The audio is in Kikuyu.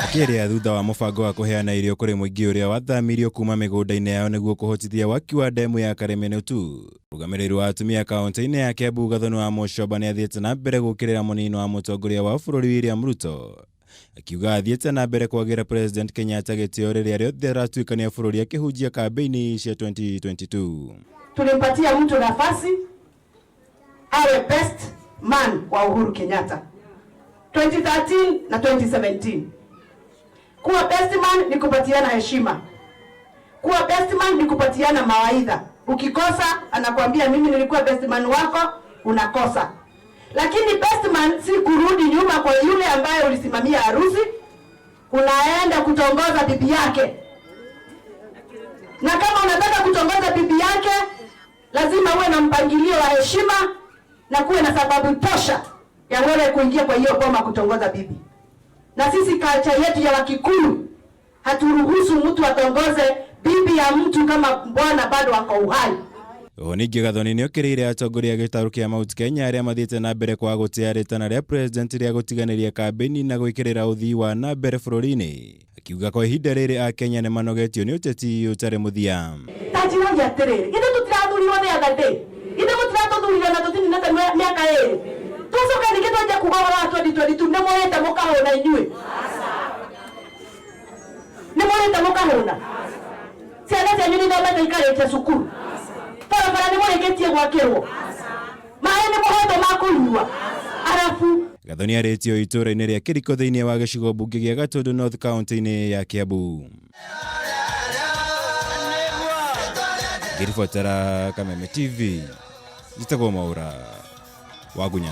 Akĩaria thutha wa mũbango wa kũheana irio kũrĩ mũingĩ ũrĩa wathamirio kuma mĩgũnda-inĩ yao nĩguo kũhotithia waki wa ndemu ya Karĩmĩnũtu. Mũrũgamĩrĩri wa atumia kaunti-inĩ ya Kiambu Gathoni wa Mũcoba nĩ athiĩte na mbere gũũkĩrĩra mũnini wa mũtongoria wa bũrũri William Ruto akiuga athiĩte na mbere kwagĩra President Kenyatta gĩtĩo rĩrĩa rĩothe aratuĩkania bũrũri akĩhunjia kambĩini cia 2022. Tulimpatia mtu nafasi awe best man wa Uhuru Kenyatta 2013 na 2017. Kuwa best man ni kupatiana heshima. Kuwa best man ni kupatiana mawaidha. Ukikosa anakuambia mimi nilikuwa best man wako, unakosa. Lakini best man si kurudi nyuma kwa yule ambaye ulisimamia harusi, unaenda kutongoza bibi yake. Na kama unataka kutongoza bibi yake, lazima uwe na mpangilio wa heshima na kuwe na sababu tosha ya wewe kuingia kwa hiyo boma kutongoza bibi. Na sisi culture yetu ya Wakikuyu haturuhusu mtu atongoze bibi ya mtu kama bwana bado ako uhai. Oho ningĩ Gathoni nĩ okĩrĩire atongoria a gĩtarũ kĩa Mount Kenya arĩa mathiĩte na mbere kwaga gũtĩa rĩtana rĩa president rĩa gũtiganĩria kambĩini na gwĩkĩrĩra ũthii wa na mbere bũrũri-inĩ, akiuga kwa ihinda rĩrĩ Akenya nĩ manogetio nĩ ũteti ũtarĩ mũthia. Ta njĩrai atĩrĩrĩ, githĩ tũtirathurirwo the other day? Githĩ mũtiratũthurire na tũtininĩte mĩaka ĩrĩ? Twacoka ningĩ twanjia kuga ũhoro wa 2022, nĩ mũrĩte mũkahũna inyuĩ? Nĩ mũrĩte mũkahũna? Ciana cianyu nĩ ithomete ikarĩkia cukuru? Barabara nĩ mũrĩkĩtie gwakĩrwo? Maĩ nĩ mũhetwo ma kũnyua? Arabu Gathoni arĩtio itũũra-inĩ rĩa Kĩriko thĩinĩ wa gĩcigo mbunge gĩa Gatũndũ North kaunti-inĩ ya Kiambu. Ngĩribotera Kameme TV, njĩtagwo Mwaũra Wagunya.